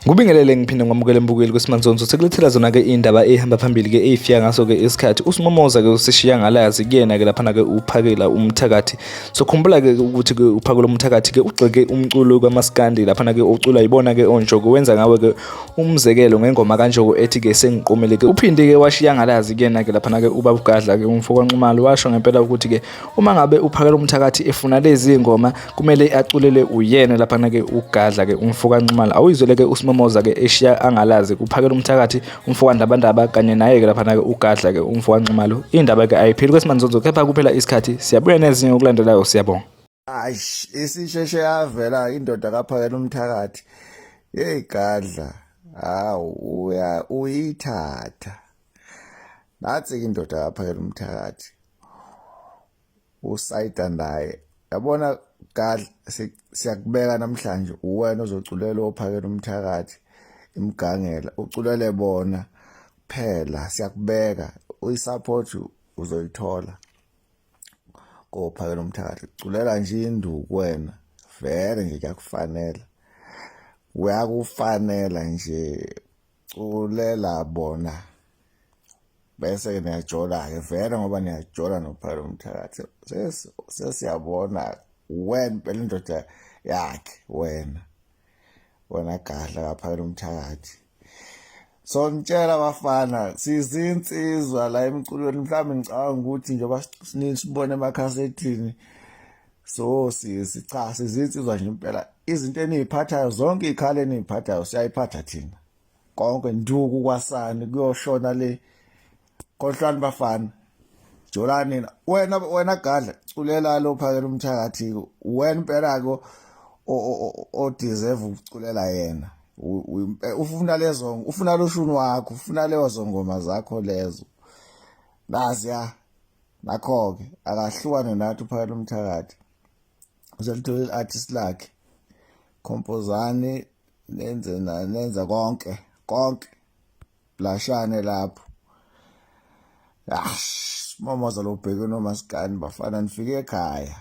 Ngubingelele ngiphinde ngamukele mbukeli kwesimanzonzo sekulethela zona ke indaba ehamba phambili ke efika ngaso ke isikhathi usimomoza ke usishiya ngalazi kuyena ke laphana ke uphakela umthakathi. So khumbula ke ukuthi ke uphakela umthakathi ke ugxeke umculo kaMaskandi laphana ke ucula yibona ke onjoko wenza ngawe ke umzekelo ngengoma kanjoko ethi ke sengiqomele ke uphinde ke washiya ngalazi kuyena ke laphana ke ubaba uGadla ke umfo kaNxumalo washo ngempela ukuthi ke uma ngabe uphakela umthakathi efuna lezi ngoma kumele aculele uyena laphana ke uGadla ke umfo kaNxumalo. Awuyizwele ke usimomoza ke eshiya angalazi kuphakela umthakathi umfo kaNdabandaba kanye naye ke laphana ke uGadla ke umfo kaNxumalo. Indaba ke ayipheli kwesimanzonzo kepha kuphela isikhathi siyabuya nezinye okulandelayo. Siyabonga. Aish isisheshe yavela indoda kaphakela umthakathi. Hey Gadla, hawu uya uyithatha. Nathi indoda kaphakela umthakathi. Usayida naye. Yabona Gadla siyakubeka namhlanje uwena ozoculela ophakela umthakathi imgangela uculele bona kuphela siyakubeka uyisupport uzoyithola. Kophakela umthakathi culela nje induku wena vele nje kuyakufanela kuyakufanela nje culela bona bese-ke niyajola-ke vele ngoba niyajola nophakela umthakathi sesiyabona wena impela indoda yakhe wena wena gadla kaphakela umthakathi. So ngitshela bafana sizinsizwa la emculweni mhlawumbe ngicabanga ukuthi njengoba sibone emakhasethini so sisi cha sizinsizwa nje impela izinto eniyiphathayo zonke iy'khala eniyiphathayo siyayiphatha thina konke nduku kwasani kuyoshona le khohlwani bafana jolani wena wena gadla culela lo phakela umthakathi wena impela ko o deserve ukuculela yena ufuna lezo ufuna lo shuni wakho ufuna lezo ngoma zakho lezo nazi ya nakho ke akahlukane nathi uphakela umthakathi uselithola i-artist lakhe khompozani nenze nenza konke konke blashane lapho. Ah, momoza lo bheke nomaskani bafana nifike ekhaya.